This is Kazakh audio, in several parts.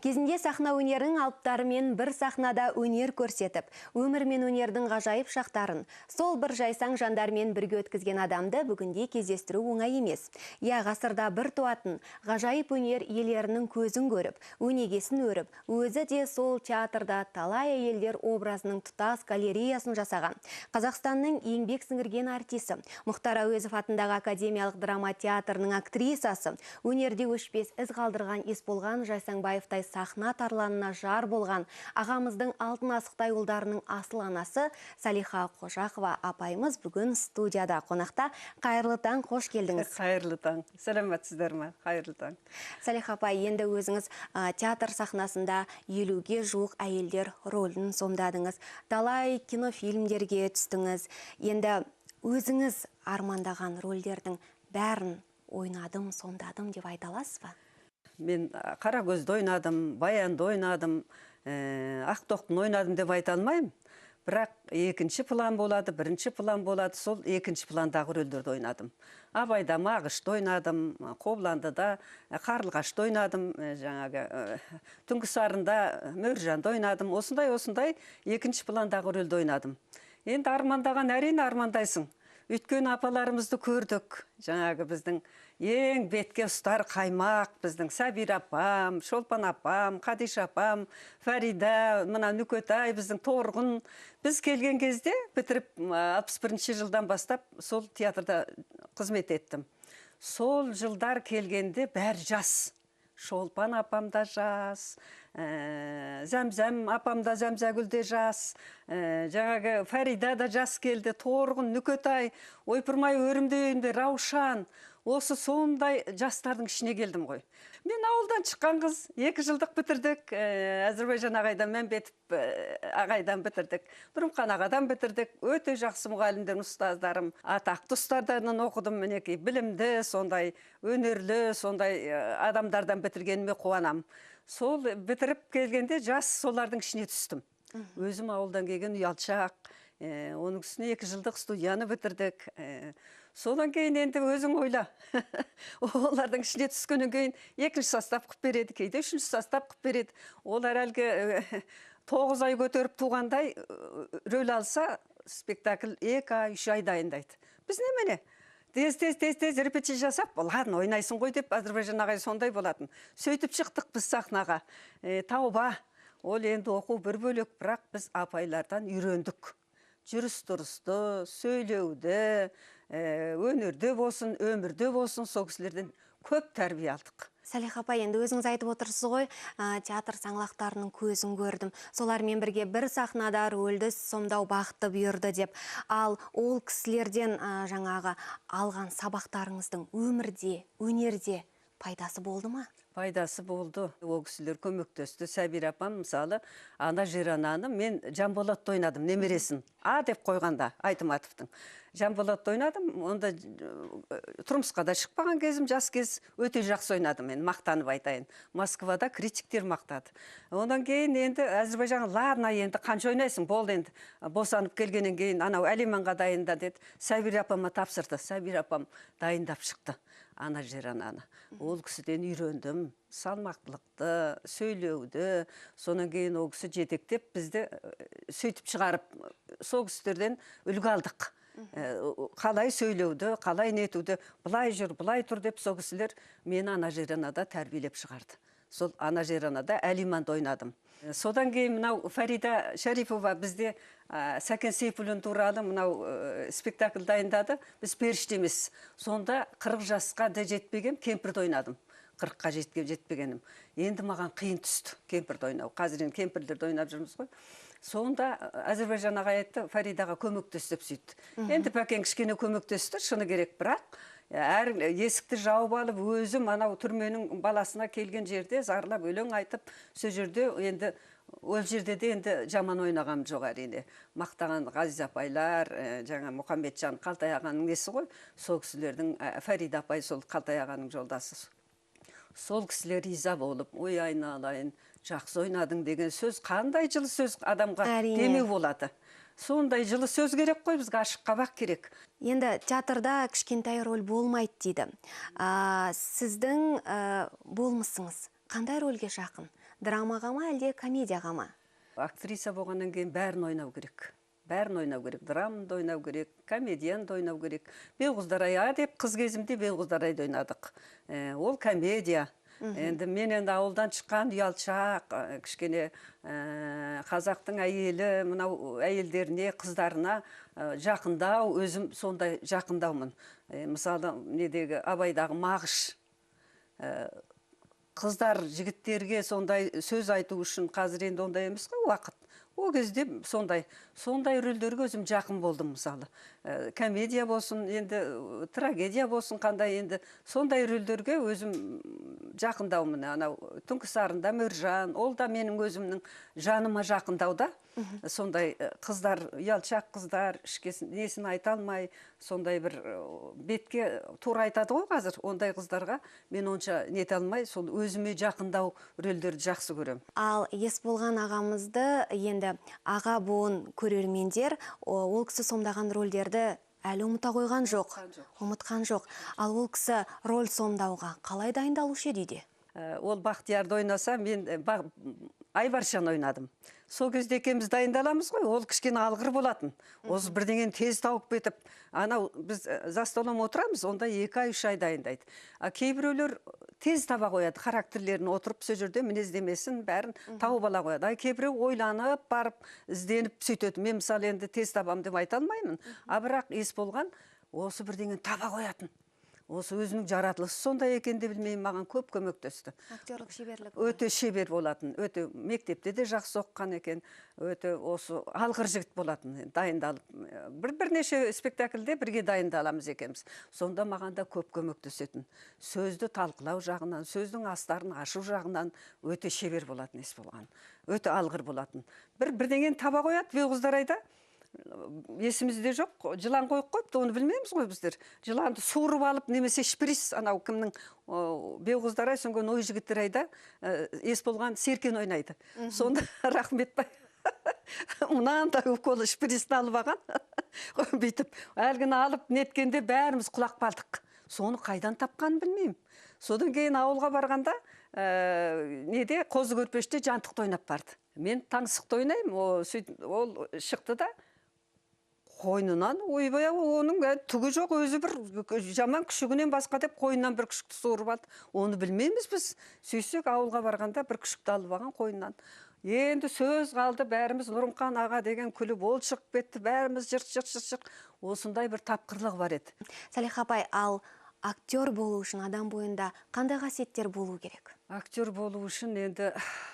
Кезінде сахна өнерінің алыптарымен бір сахнада өнер көрсетіп, өмір мен өнердің ғажайып шақтарын сол бір жайсаң жандармен бірге өткізген адамды бүгінде кездестіру оңай емес. Я ғасырда бір туатын ғажайып өнер иелерінің көзін көріп, өнегесін өріп, өзі де сол театрда талай әйелдер образының тұтас галереясын жасаған. Қазақстанның еңбек сіңірген артисі, Мұхтар Әуезов атындағы академиялық драма театрының актрисасы, өнерде өшпес із қалдырған Есболған Жайсаңбаевтай сахна тарланына жар болған ағамыздың алтын асықтай ұлдарының асыл анасы Салиха Қожақова апайымыз бүгін студияда қонақта. Қайырлы таң, қош келдіңіз. Қайырлы таң. Сәлеметсіздер ме? Қайырлы таң. Салиха апай, енді өзіңіз театр сахнасында 50-ге жуық әйелдер рөлін сомдадыңыз. Талай кинофильмдерге түстіңіз. Енді өзіңіз армандаған рөлдердің бәрін ойнадым, сомдадым деп айта аласыз ба? Мен Қарагөзді ойнадым, Баянды ойнадым, Ақтоқтыны ойнадым деп айта алмаймын. Бірақ екінші план болады, бірінші план болады, сол екінші пландағы рөлдерді ойнадым. Абайда Мағышты ойнадым, Қобландыда Қарлығашты ойнадым, жаңағы Түнгі Сарында Мөржанды ойнадым. Осындай-осындай екінші пландағы рөлді ойнадым. Енді армандаған әрине армандайсың. Өйткені апаларымызды көрдік. Жаңағы біздің ең бетке ұстар қаймақ, біздің Сәбира апам, Шолпан апам, Қадиша апам, Фарида, мына Нүкетай, біздің Торғын. Біз келген кезде бітіріп 61 жылдан бастап сол театрда қызмет еттім. Сол жылдар келгенде бәрі жас. Шолпан апам да жас, Зәмзәм апам да, Зәмзәгүл де жас, жаңағы Фарида да жас келді, Торғын, Нүкетай, ойпырмай өрімде Раушан. Осы сондай жастардың ішіне келдім ғой. Мен ауылдан шыққан қыз, 2 жылдық бітірдік, Әзірбайжан ағайдан, Мәмбетов ағайдан бітірдік, Нұрымхан ағадан бітірдік. Өте жақсы мұғалімдерім, ұстаздарым, атақты ұстаздарынан оқыдым, мінекей, білімді, сондай өнерлі, сондай адамдардан бітіргеніме қуанам. Сол бітіріп келгенде жас солардың ішіне түстім. Өзім ауылдан келген ұялшақ, оның үстіне 2 жылдық студияны бітірдік. Содан кейін енді өзің ойла. Олардың ішіне түскеннен кейін екінші состав қып береді, кейде үшінші состав қып береді. Олар әлгі 9 ай көтеріп туғандай рөл алса, спектакль 2 ай, 3 ай дайындайды. Біз немене? Тез-тез-тез-тез репетиция жасап, ладно, ойнайсың ғой деп Әзірбайжан ағай сондай болатын. Сөйтіп шықтық біз сахнаға. Тауба, ол енді оқу бір бөлек, бірақ біз апайлардан үйрендік. Жүріс-тұрысты, сөйлеуді, өнерде болсын, өмірде болсын, сол кісілерден көп тәрбие алдық. Салиха апай, енді өзіңіз айтып отырсыз ғой, театр саңлақтарының көзін көрдім. Солармен бірге бір сахнада рөлді сомдау бақыты бұйырды деп. Ал ол кісілерден жаңағы алған сабақтарыңыздың өмірде, өнерде пайдасы болды ма? Пайдасы болды. Ол кісілер көмектесті. Сәбира апам, мысалы, ана Жирананы мен Жанболатты ойнадым, немересін. А деп қойғанда, Айтматовтың. Жанболатты ойнадым, онда тұрмысқа да шықпаған кезім, жас кез, өте жақсы ойнадым мен, мақтанып айтайын. Москвада критиктер мақтады. Одан кейін енді Әзірбайжан, ладно, енді қанша ойнайсың, болды енді. Босанып келгеннен кейін анау Әлиманға дайында деді. Сәбира апама тапсырды. Сәбира апам дайындап шықты ана Жирананы. Ол кісіден үйрендім салмақтылықты, сөйлеуді. Сонан кейін ол кісі жетектеп бізді сөйтіп шығарып, сол кісілерден үлгі алдық. Қалай сөйлеуді, қалай нетуді, былай жүр, былай тұр деп сол кісілер мені ана Жиранада тәрбиелеп шығарды. Сол ана Жиранада Әлиманды ойнадым. Содан кейін мынау Фарида Шарипова бізде Сәкен Сейфуллин туралы мынау спектакль дайындады. Біз періште емес. Сонда 40 жасқа да жетпеген кемпірді ойнадым. 40-қа жетпегенім. Енді маған қиын түсті кемпірді ойнау. Қазір енді кемпірлерді ойнап жүрміз ғой. Сонда Әзірбайжан ағай айтты, Фаридаға көмектес деп сөйтті. Енді Пәкен кішкене көмектесті, шыны керек, бірақ әр есікті жауып алып, өзім анау түрменің баласына келген жерде зарлап өлең айтып, сол жерде енді ол жерде де енді жаман ойнағаным жоқ әрине. Мақтаған Ғазиз апайлар, жаңа Мұхамеджан Қалтай ағаның несі ғой, сол кісілердің, Фарида апай сол Қалтай ағаның жолдасы. Сол кісілер риза болып, ой айналайын, жақсы ойнадың деген сөз қандай жылы сөз адамға демеу болады. Сондай жылы сөз керек қой, бізге ашық қабақ керек. Енді театрда кішкентай роль болмайды дейді. Сіздің болмысыңыз қандай рөлге жақын? Драмаға ма, әлде комедияға ма? Актриса болғаннан кейін бәрін ойнау керек. Бәрін ойнау керек. Драманы да ойнау керек, комедияны да ойнау керек. Белғыздар деп қыз кезімде Белғыздарайды ойнадық. Ол комедия. Енді мен енді ауылдан шыққан ұялшақ, кішкене қазақтың әйелі, мынау әйелдеріне, қыздарына жақындау, өзім сондай жақындаумын. Мысалы, недегі Абайдағы Мағыш, қыздар жігіттерге сондай сөз айту үшін қазір енді ондай емес қой уақыт. О кезде сондай рөлдерге өзім жақын болдым, мысалы. Комедия болсын, енді трагедия болсын, қандай енді сондай рөлдерге өзім жақындаумын. Анау Түнгі сарында Мөржан, ол да менің өзімнің жаныма жақындау да. Сондай қыздар, ұялшақ қыздар, ішкесін, несін айта алмай, сондай бір бетке тура айтады ғой қазір, ондай қыздарға мен онша нете алмай, сол өзіме жақындау рөлдерді жақсы көремін. Ал Есболған ағамызды енді аға буын көрермендер, ол кісі сомдаған рөлдерді әлі ұмыта қойған жоқ. Ұмытқан жоқ. Ал ол кісі роль сомдауға қалай дайындалушы еді үйде? Ол Бақтиярды ойнаса, мен Айбаршаны ойнадым. Сол кезде екеуміз дайындаламыз ғой, ол кішкене алғыр болатын. Осы бірдеңені тез тауып кетіп, анау біз за столом отырамыз, онда 2 ай, 3 ай дайындайды. А кейбіреулер тез таба қояды, характерлерін отырып сол жерде мінездемесін бәрін тауып ала қояды. А кейбіреу ойланып барып, ізденіп сөйтеді. Мен мысалы енді тез табам деп айта алмаймын. А бірақ Есболған осы бірдеңені таба қоятын. Осы өзінің жаратылысы сондай екен де білмеймін, маған көп көмектесті. Актерлік шеберлік. Өте шебер болатын, өте мектепте де жақсы оқыған екен, өте осы алғыр жігіт болатын, дайындалып. Бірнеше спектакльде бірге дайындаламыз екенбіз. Сонда маған да көп көмектесетін. Сөзді талқылау жағынан, сөздің астарын ашу жағынан өте шебер болатын Есболған. Өте алғыр болатын. Бірдеңені таба қояды, Белғыздар айда. Есімізде жоқ, жылан қойып қойыпты, оны білмейміз ғой біздер. Жыланды суырып алып, немесе шприц, анау кімнің Белғыздар ай, соңғы ой жігіттер айда Есболған Серкен ойнайды. Сонда Рахметбай мынандай уколы шприцті алып алған, бүйтіп әлгіні алып неткенде бәріміз құлақ балдық. Соны қайдан тапқанын білмеймін. Содан кейін ауылға барғанда неде Қозы Көрпеште Жантықты ойнап барды. Мен Таңсықты ойнаймын, ол шықты да қойнынан, ойбай, оның түгі жоқ, өзі бір жаман күшігінен басқа деп қойнынан бір күшікті суырып алды. Оны білмейміз біз. Сөйтсек ауылға барғанда бір күшікті алып алған қойнынан. Енді сөз қалды, бәріміз Нұрымхан аға деген күліп, ол шығып кетті, бәріміз жырт-жырт-жырт. Осындай бір тапқырлық бар еді. Салиха апай, ал актер болу үшін адам бойында қандай қасиеттер болу керек? Актер болу үшін енді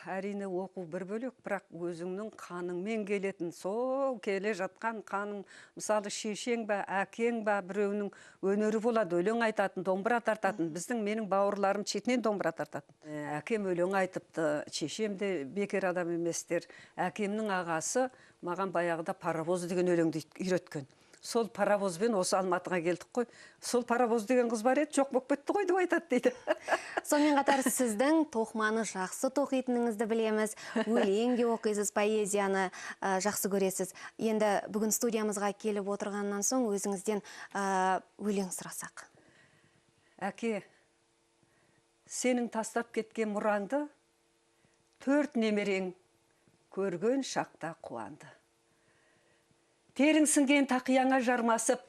әрине оқу бір бөлек, бірақ өзіңнің қаныңмен келетін, сол келе жатқан қаның, мысалы шешең ба, әкең ба, біреуінің өнері болады, өлең айтатын, домбыра тартатын. Біздің менің бауырларым шетінен домбыра тартатын. Әкем өлең айтыпты, шешем де бекер адам еместер. Әкемнің ағасы маған баяғыда паровоз деген өлеңді үйреткен. Сол паровозбен осы Алматыға келдік қой. Сол паровоз деген қыз бар еді, жоқ болып кетті ғой деп айтады дейді. Сонымен қатар сіздің тоқманы жақсы тоқитыныңызды білеміз. Өлең де оқисыз, поэзияны жақсы көресіз. Енді бүгін студиямызға келіп отырғаннан соң өзіңізден өлең сұрасақ. Әке, сенің тастап кеткен мұраңды 4 немерең көрген шақта қуанды. Терің сіңген тақияңа жармасып,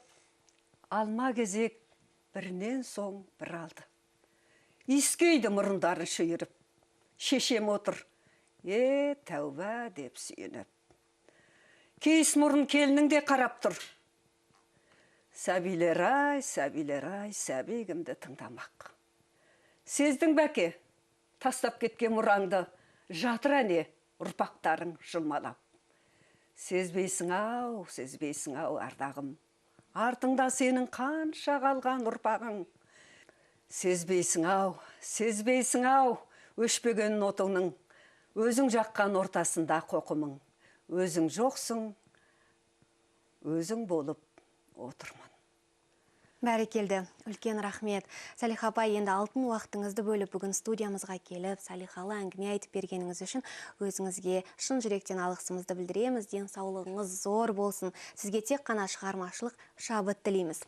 алма кезек бірінен соң бір алды. Иіскейді мұрындарын шиырып, шешем отыр, тәуба деп сүйініп. Кейіс мұрын келінің де қарап тұр. Сәбилер ай, сәбилер ай, сәбигімді тыңдамақ. Сездің бәке, тастап кеткен мұраңды, жатыр әне ұрпақтарың жылмалап. Сезбейсің ау, сезбейсің ау, ардағым. Артыңда сенің қанша қалған ұрпағың. Сезбейсің ау, сезбейсің ау, өшпеген отыңның, өзің жаққан ортасында қоқымың. Өзің жоқсың, өзің болып отырмын. Бәрекелді, үлкен рахмет. Салиха апай, енді алтын уақытыңызды бөліп бүгін студиямызға келіп, салиқалы әңгіме айтып бергеніңіз үшін өзіңізге шын жүректен алғысымызды білдіреміз. Денсаулығыңыз зор болсын. Сізге тек қана шығармашылық шабыт тілейміз.